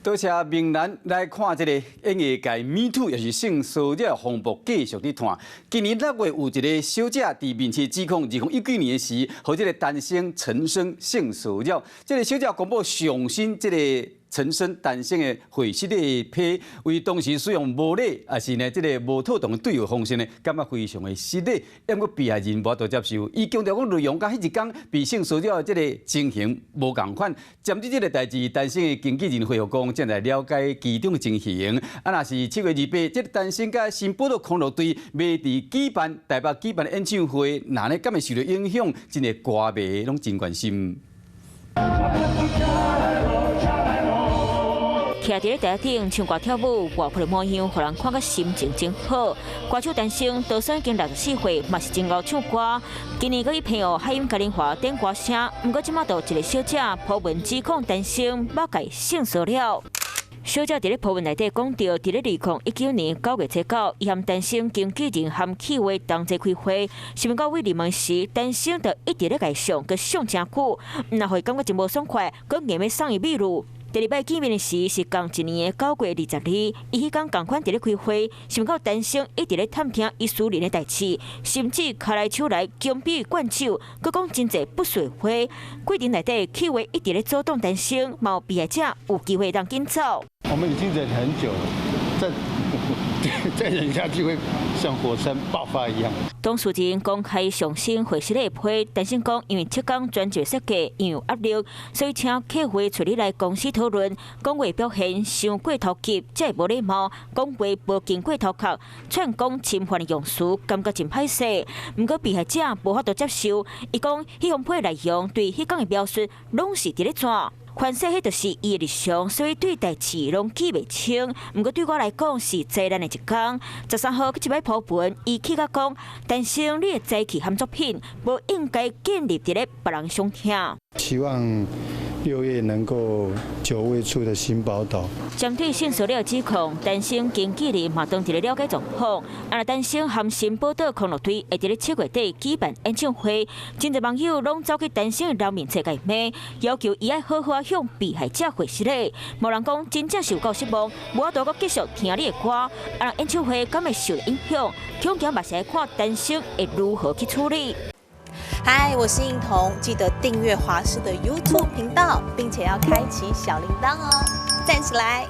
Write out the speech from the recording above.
多謝明蘭來看這個演藝界 Me Too，也是性騷擾風暴繼續佇湠。今年6月有一個小姐佇面前指控，2019年的時，予這個陳生陳生性騷擾。這個小姐公布上新這個陳生陳生的回失禮批，為當時使用無禮，抑是呢這個無妥當的對話方式呢，感覺非常的失禮。毋過被害人無法度接受，伊強調講內容佮彼一工被性騷擾的這個情形無仝款。針對這個代誌，陳生的經紀人回復講，正在了解其中的情形。啊，若是7月28，這個陳生佮新寶島康樂隊欲佇舉辦台北舉辦的演唱會，若呢敢會受著影響？真濟歌迷攏真關心。徛佇咧台頂唱歌跳舞，活潑的模樣，予人看甲心情真好。歌手陳升都算已經64歲，嘛是真𠢕唱歌。今年閣去澎湖海音嘉年華點歌聲，毋過這馬就一個小姐 po 文指控陳升欲共性騷擾。小姐佇咧 po 文內底講著，佇咧2019年9月初9，伊和陳升經紀人含企劃同齊開會，想欲到位入門時，陳升就一直咧共相，閣相誠久，毋若予伊感覺真無爽快，閣硬欲送伊秘魯。第二擺見面的時是仝一年的9月22，伊彼工仝款佇咧開會，想欲到陳升一直咧探聽伊私人的代誌，甚至跤來手來強逼伊灌酒，閣講真濟不遂話。過程內底企劃一直咧阻擋陳升，嘛有被害者有機會通緊走。我們已經忍很久了，再忍下去會像火山爆發一樣。當事人公開上新回失禮批，陳升講因為7工專輯設計因有壓力，所以請客戶揣你來公司討論，講話表現傷過頭急，才會無禮貌，講話無經過頭殼，串講侵犯的用詞，感覺真歹勢。毋過被害者無法度接受，伊講彼封批內容對彼工的描述攏是佇咧紙。反正彼就是伊的日常，所以對代誌攏記袂清。毋過對我來講是災難的一工。13號閣一擺 po 文，伊氣甲講，陳升你的才氣和作品，無應該建立佇咧別人傷痛。希望6月能夠久未出的新寶島。針對性騷擾指控，陳升經紀人嘛當佇咧了解狀況。啊，陳升和新寶島康樂隊會佇咧7月底舉辦演唱會，真濟網友攏走去陳升的樓面冊共伊罵，要求伊愛好好向被害者回失禮。無人講真正是有夠失望，無法度閣繼續聽你的歌。啊，演唱會敢會受影響？恐驚嘛是愛看陳升會如何去處理。嗨，我是應彤，記得訂閱華視的 YouTube 頻道，並且要開啟小鈴鐺哦，讚起來！